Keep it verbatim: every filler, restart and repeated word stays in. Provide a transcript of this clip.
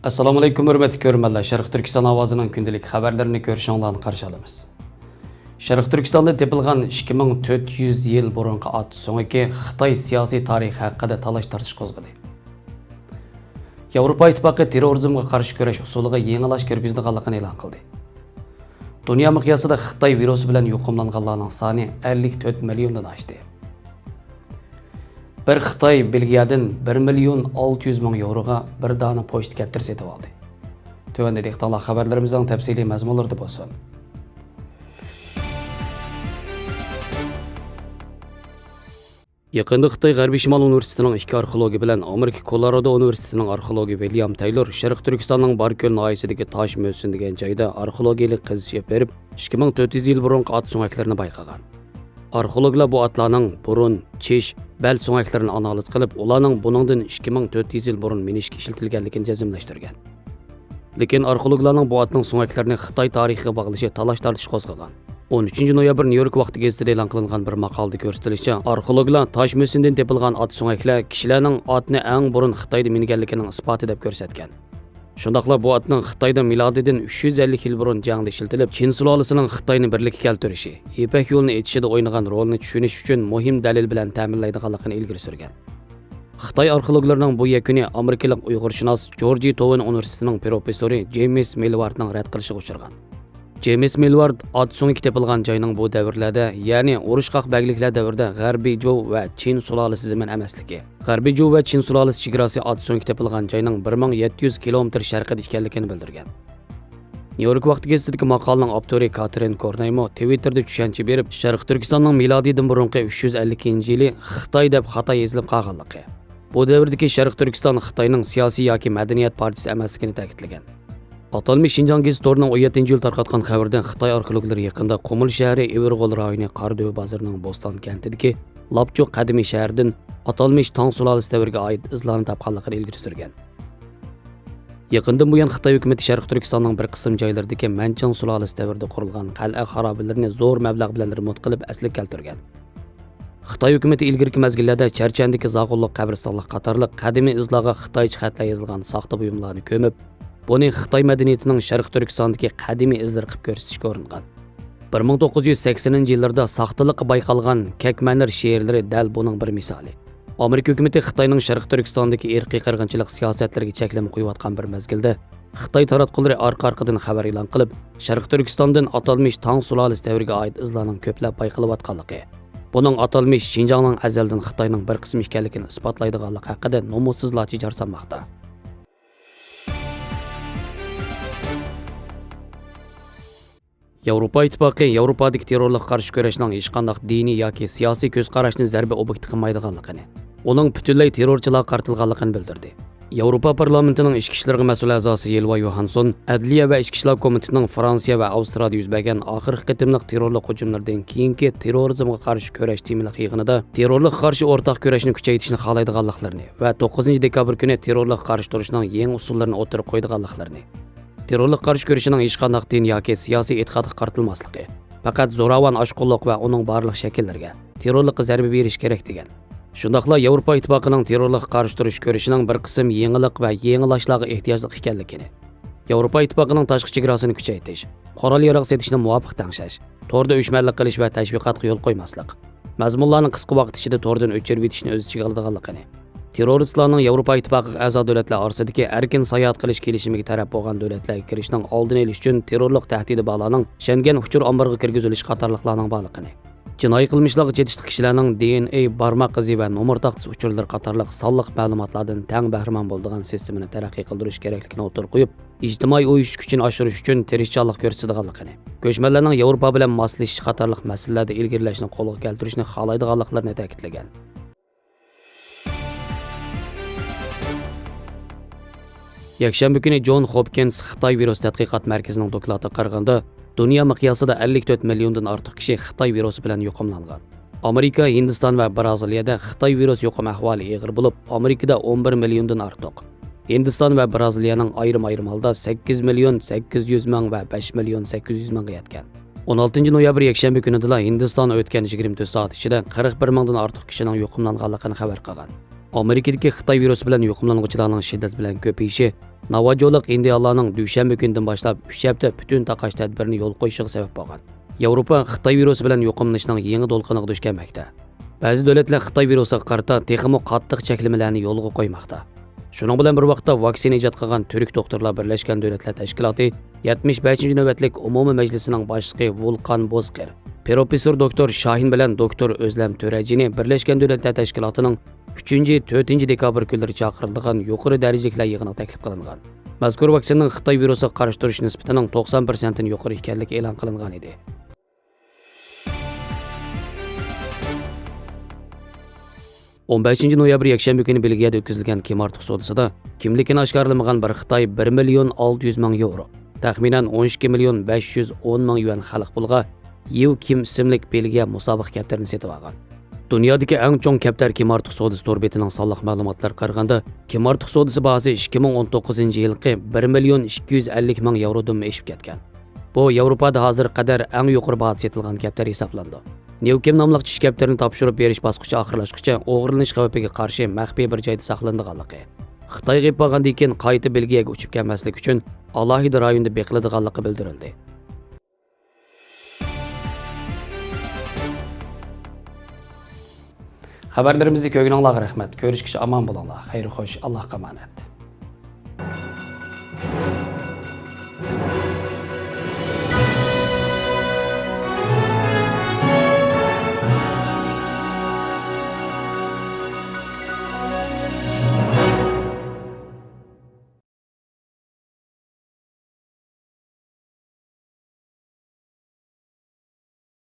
ئەسسالامۇئەلەيكۇم، ھۆرمەتلىك كۆرۈرمەنلەر. شەرقىي تۈركىستان ئاۋازىنىڭ كۈندىلىك خەۋەرلىرىنى كۆرۈشۈڭلارنى قارشى ئالىمىز. شەرقىي تۈركىستاندا تېپىلغان ئىككى مىڭ تۆت يۈز يىل بۇرۇنقى ئات سۆڭىكى خىتاي سىياسىي تارىخى ھەققىدە تالاش-تارتىش قوزغىدى. ياۋروپا ئىتتىپاقى تېررورىزمغا قارشى كۈرەش ئۇسۇلىغا يېڭىلاش كىرگۈزىدىغانلىقىنى ئېلان قىلدى. دۇنيا مىقياسىدا خىتاي ۋىرۇسى بىلەن يۇقۇملانغانلارنىڭ سانى ئەللىك تۆت مىليوندىن ئاشتى. بىر خىتاي بېلگىيەدىن بىر مىليون ئالتە يۈز مىڭ ياۋروغا بىر دانە پوچتا كەپتىرى سېتىۋالدى. تۆۋەندە دىققىتىڭلار خەۋەرلىرىمىزنىڭ تەپسىلىي مەزمۇنلىرىدا بولسۇن. يېقىندا خىتاي غەربىي شىمال ئۇنىۋېرسىتېتىنىڭ ئىككى ئارخېئولوگى بىلەن ئامېرىكا كولورادو ئۇنىۋېرسىتېتىنىڭ ئارخېئولوگى ۋىليام تەيلور شەرقىي تۈركىستاننىڭ باركۆل ناھىيەسىدىكى تاش مۆسىن دېگەن جايدا ئارخېئولوگىيەلىك قېزىش ئېلىپ بېرىپ، ئىككى مىڭ تۆت يۈز يىل بۇرۇنقى ئات سۆڭەكلىرىنى بايقىغان. ئارخېئولوگلار بۇ ئاتلارنىڭ بۇرۇن، چىش، بەل سۆڭەكلىرىنى ئانالىز قىلىپ، ئۇلارنىڭ بۇنىڭدىن ئىككى مىڭ تۆت يۈز يىل بۇرۇن مىنىشكە ئىشلىتىلگەنلىكىنى جەزملەشتۈرگەن. لېكىن ئارخېئولوگلارنىڭ بۇ ئاتنىڭ سۆڭەكلىرىنى خىتاي تارىخىغا باغلىشى تالاش-تارتىش قوزغىغان. ئون ئۈچىنچى نويابىر نيۇ يورك ۋاقتى گېزىتىدە ئېلان قىلىنغان بىر ماقالىدە كۆرسىتىلىشىچە، ئارخېئولوگلار تاش مۆسىنىدىن تېپىلغان ئات سۆڭەكلەر كىشىلەرنىڭ ئاتنى ئەڭ بۇرۇن خىتايدا مىنگەنلىكىنىڭ ئىسپاتى دەپ كۆرسەتكەن. شۇنداقلا بۇ ئاتنىڭ خىتايدا مىلادىدىن ئۈچ يۈز ئەللىك يىل بۇرۇن جەڭدە ئىشلىتىلىپ، چىن سۇلالىسىنىڭ خىتاينى بىرلىككە كەلتۈرۈشى، يىپەك يولىنى ئېچىشىدا ئوينىغان رولىنى چۈشىنىش ئۈچۈن مۇھىم دەلىل بىلەن تەمىنلەيدىغانلىقىنى ئىلگىرى سۈرگەن. خىتاي ئارخېئولوگلىرىنىڭ بۇ يەكۈنى ئامېرىكىلىق ئۇيغۇرشۇناس جورجىيا توۋېن ئۇنىۋېرسىتېتىنىڭ پروفېسسورى جېيمىس مىلۋاردنىڭ رەت قىلىشىغا ئۇچرىغان. جېيمىس مىلۋارد ئات سۆڭىكى تېپىلغان جاينىڭ بۇ دەۋرلەردە، يەنى ئۇرۇشقاق بەگلىكلەر دەۋرىدە غەربىي جوۋ ۋە چىن سۇلالىسى زېمىن ئەمەسلىكى، غەربىي جوۋ ۋە چىن سۇلالىسى چېگراسى ئات سۆڭىكى تېپىلغان جاينىڭ بىر مىڭ يەتتە يۈز كىلومېتىر شەرقىدە ئىكەنلىكىنى بىلدۈرگەن. نيۇ يورك ۋاقتى گېزىتىدىكى ماقالىنىڭ ئاپتورى كاترىن كورنەيمۇ تىۋىتتېردا چۈشەنچە بېرىپ، شەرقىي تۈركىستاننىڭ مىلادىيدىن بۇرۇنقى ئۈچ يۈز ئەللىكىنچى يىلى خىتاي دەپ خاتا يېزىلىپ قالغانلىقى، بۇ دەۋردىكى شەرقىي تۈركىستان خىتاينىڭ سىياسىي ياكى مەدەنىيەت پارچىسى ئەمەسلىكىنى تەكىتلىگەن. ئاتالمىش شىنجاڭ گېزىت تورىنىڭ ئون يەتتىنچى ئىيۇل تارقاتقان خەۋىرىدە خىتاي ئارخېئولوگلىرى يېقىندا قۇمۇل شەھىرى ئىۋىرغول رايونى قارادۆۋە بازىرىنىڭ بوستان كەنتىدىكى لاپچۇ قەدىمىي شەھىرىدىن ئاتالمىش تاڭ سۇلالىسى دەۋرىگە ئائىت ئىزلارنى تاپقانلىقىنى ئىلگىرى سۈرگەن. يېقىندىن بۇيان خىتاي ھۆكۈمىتى شەرقىي تۈركىستاننىڭ بىر قىسىم جايلىرىدىكى مەنچىڭ سۇلالىسى دەۋرىدە قۇرۇلغان قەلئە خارابىلىرىنى زور مەبلەغ بىلەن رېمونت قىلىپ ئەسلىگە كەلتۈرگەن. خىتاي ھۆكۈمىتى ئىلگىرىكى مەزگىللەردە چەرچەندىكى زاغۇنلۇق قەبرىستانلىق قاتارلىق قەدىمىي ئىزلارغا خىتايچە خەتلەر يېزىلغان ساختا بۇيۇملارنى كۆمۈپ، بۇنى خىتاي مەدەنىيىتىنىڭ شەرقىي تۈركىستاندىكى قەدىمىي ئىزلىرى قىلىپ كۆرسىتىشكە ئۇرۇنغان. بىر مىڭ توققۇز يۈز سەكسىنىنچى يىللىرىدا ساختىلىققا بايقالغان كەكمەنەر شېئىرلىرى دەل بۇنىڭ بىر مىسالى. ئامېرىكا ھۆكۈمىتى خىتاينىڭ شەرقىي تۈركىستاندىكى ئىرقىي قىرغىنچىلىق سىياسەتلىرىگە چەكلىمە قويۇۋاتقان بىر مەزگىلدە، خىتاي تاراتقۇلىرى ئارقا-ئارقىدىن خەۋەر ئېلان قىلىپ، شەرقىي تۈركىستاندىن ئاتالمىش تاڭ سۇلالىسى دەۋرىگە ئائىت ئىزلارنىڭ كۆپلەپ بايقىلىۋاتقانلىقى، بۇنىڭ ئاتالمىش شىنجاڭنىڭ ئەزەلدىن خىتاينىڭ بىر قىسمى ئىكەنلىكىنى ئىسپاتلايدىغانلىقى ھەققىدە نومۇسسىزلارچە جار سالماقتا. ياۋروپا ئىتتىپاقى ياۋروپادىكى تېررورلۇققا قارشى كۈرەشنىڭ ھېچقانداق دىنىي ياكى سىياسىي كۆز قاراشنى زەربە ئوبيېكتى قىلمايدىغانلىقىنى، ئۇنىڭ پۈتۈنلەي تېررورچىلارغا قارىتىلغانلىقىنى بىلدۈردى. ياۋروپا پارلامېنتىنىڭ ئىچكى ئىشلىرىغا مەسئۇل ئەزاسى يىلۋا يوھانسون ئەدلىيە ۋە ئىچكى ئىشلار كومىتېتىنىڭ فرانسىيە ۋە ئاۋسترىيەدە يۈز بەرگەن ئاخىرقى قېتىملىق تېررورلۇق ھۇجۇملىرىدىن كېيىنكى تېررورىزمغا قارشى كۈرەش تېمىلىق يىغىنىدا تېررورلۇققا قارشى ئورتاق كۈرەشنى كۈچەيتىشنى خالايدىغانلىقلىرىنى ۋە توققۇزىنچى دېكابىر كۈنى تېررورلۇققا قارشى تۇرۇشنىڭ يېڭى ئۇسۇللىرىنى ئوتتۇرىغا قويىدىغانلىقلىرىنى، تېررورلۇققا قارشى كۈرىشىنىڭ ھېچقانداق دىن ياكى سىياسىي ئېتىقادقا قارىتىلماسلىقى، پەقەت زوراۋان ئاشقۇنلۇق ۋە ئۇنىڭ بارلىق شەكىللىرىگە، تېررورلۇققا زەربە بېرىش كېرەك دېگەن. شۇنداقلا ياۋروپا ئىتتىپاقىنىڭ تېررورلۇققا قارشى تۇرۇش كۈرىشىنىڭ بىر قىسىم يېڭىلىق ۋە يېڭىلاشلارغا ئېھتىياجلىق ئىكەنلىكىنى، ياۋروپا ئىتتىپاقىنىڭ تاشقى چېگراسىنى كۈچەيتىش، قورال-ياراغ سېتىشنى مۇۋاپىق تەڭشەش، توردا ئۆچمەنلىك قىلىش ۋە تەشۋىقاتقا يول قويماسلىق، مەزمۇنلارنى قىسقا ۋاقىت ئىچىدە توردىن ئۆچۈرۈۋېتىشنى ئۆز ئىچىگە ئالىدىغانلىقىنى، تېررورىستلارنىڭ ياۋروپا ئىتتىپاقىغا ئەزا دۆلەتلەر ئارىسىدىكى ئەركىن ساياھەت قىلىش كېلىشىمىگە تەرەپ بولغان دۆلەتلەرگە كىرىشنىڭ ئالدىنى ئېلىش ئۈچۈن تېررورلۇق تەھدىتى بارلارنىڭ شەنگەن ئۇچۇر ئامبىرىغا كىرگۈزۈلۈشى قاتارلىقلارنىڭ بارلىقىنى، جىنايى قىلمىشلارغا چېتىشلىق كىشىلەرنىڭ دى ئېن ئەي، بارماق ئىزى ۋە نومۇر تاختىسى ئۇچۇرلىرى قاتارلىق سانلىق مەلۇماتلاردىن تەڭ بەھرىمەن بولىدىغان سىستېمىنى تەرەققىي قىلدۇرۇش كېرەكلىكىنى ئوتتۇرىغا قويۇپ، ئىجتىمائىي ئۇيۇشۇش كۈچىنى ئاشۇرۇش ئۈچۈن تىرىشچانلىق كۆرسىتىدىغانلىقىنى، كۆچمەنلەرنىڭ ياۋروپا بىلەن ماسلىشىش قاتارلىق مەسىلىلەردە ئىلگىرىلەشنى قولغا كەلتۈرۈشنى خالايدىغانلىقلىرىنى تەكىتلىگەن. يەكشەنبە كۈنى جون خوپكىنس خىتاي ۋىرۇس تەتقىقات مەركىزىنىڭ دوكلاتىغا قارىغاندا، دۇنيا مىقياسىدا ئەللىك تۆت مىليوندىن ئارتۇق كىشى خىتاي ۋىرۇسى بىلەن يۇقۇملانغان. ئامېرىكا، ھىندىستان ۋە بىرازىلىيەدە خىتاي ۋىرۇس يۇقۇم ئەھۋالى ئېغىر بولۇپ، ئامېرىكىدا ئون بىر مىليوندىن ئارتۇق، ھىندىستان ۋە بىرازىلىيەنىڭ ئايرىم-ئايرىم ھالدا سەككىز مىليون سەككىز يۈز مىڭ ۋە بەش مىليون سەككىز يۈز مىڭغا يەتكەن. ئون ئالتىنچى نويابىر يەكشەنبە كۈنىدىلا ھىندىستان ئۆتكەن يىگىرمە تۆت سائەت ئىچىدە قىرىق بىر مىڭدىن ئارتۇق كىشىنىڭ يۇقۇملانغانلىقىنى خەۋەر قىلغان. ئامېرىكىدىكى خىتاي ۋىرۇسى بىلەن يۇقۇملانغۇچىلارنىڭ شىددەت بىلەن كۆپىيىشى ناۋاجولۇق ھىندىيانلارنىڭ دۈشەنبە كۈنىدىن باشلاپ ئۈچ ھەپتە پۈتۈن تاقاش تەدبىرىنى يولغا قويۇشىغا سەۋەب بولغان. ياۋروپا خىتاي ۋىرۇسى بىلەن يۇقۇملىنىشنىڭ يېڭى دولقۇنىغا دۇچ كەلمەكتە. بەزى دۆلەتلەر خىتاي ۋىرۇسىغا قارىتا تېخىمۇ قاتتىق چەكلىمىلەرنى يولغا قويماقتا. شۇنىڭ بىلەن بىر ۋاقىتتا، ۋاكسىنا ئىجاد قىلغان تۈرك دوختۇرلار بىرلەشكەن دۆلەتلەر تەشكىلاتى يەتمىش بەشىنچى نۆۋەتلىك ئومۇمىي مەجلىسىنىڭ باشلىقى ۋولقان بوزقىر، پروفېسسور دوكتور شاھىن بىلەن دوكتور ئۆزلەم تۆرەجىنى بىرلەشكەن دۆلەتلەر تەشكىلاتىنىڭ ئۈچىنچى، تۆتىنچى دېكابىر كۈنلىرى چاقىرىلىدىغان يۇقىرى دەرىجىلىكلەر يىغىنىغا تەكلىپ قىلىنغان. مەزكۇر ۋاكسىنىنىڭ خىتاي ۋىرۇسىغا قارشى تۇرۇش نىسبىتىنىڭ توقسان پىرسەنتتىن يۇقىرى ئىكەنلىكى ئېلان قىلىنغان ئىدى. ئون بەشىنچى نويابىر يەكشەنبە كۈنى بېلگىيەدە ئۆتكۈزۈلگەن كىم ئارتۇق سودىسىدا كىملىكىنى ئاشكارىلىمىغان بىر خىتاي بىر مىليون ئالتە يۈز مىڭ ياۋرو، تەخمىنەن ئون ئىككى مىليون بەش يۈز ئون مىڭ يۈەن خەلق پۇلىغا يىۋ كىم ئىسىملىك بېلگىيە مۇسابىقە كەپتىرىنى سېتىۋالغان. دۇنيادىكى ئەڭ چوڭ كەپتەر كىم ئارتۇق سودىسى تور بېتىنىڭ سانلىق مەلۇماتلىرىغا قارىغاندا، كىم ئارتۇق سودىسى باھاسى ئىككى مىڭ ئون توققۇزىنچى يىلقى بىر مىليون ئىككى يۈز ئەللىك مىڭ ياۋرودىنمۇ ئېشىپ كەتكەن. بۇ ياۋروپادا ھازىرغا قەدەر ئەڭ يۇقىرى باھادا سېتىلغان كەپتەر ھېسابلىنىدۇ. نىۋكىم ناملىق چىش كەپتىرىنى تاپشۇرۇپ بېرىش باسقۇچى ئاخىرلاشقۇچە ئوغرىلىنىش خەۋپىگە قارشى مەخپىي بىر جايدا ساقلىنىدىغانلىقى، خىتايغا ئېلىپ بارغاندىن كېيىن قايتا بېلگىيەگە ئۇچۇپ كەلمەسلىك ئۈچۈن ئالاھىدە رايوندا بېقىلىدىغانلىقى بىلدۈرۈلدى. خەۋەرلىرىمىزنى كۆرگىنىڭلارغا رەھمەت. كۆرۈشكىچە ئامان بولۇڭلار. خەير خوش، ئاللاھقا ئامانەت.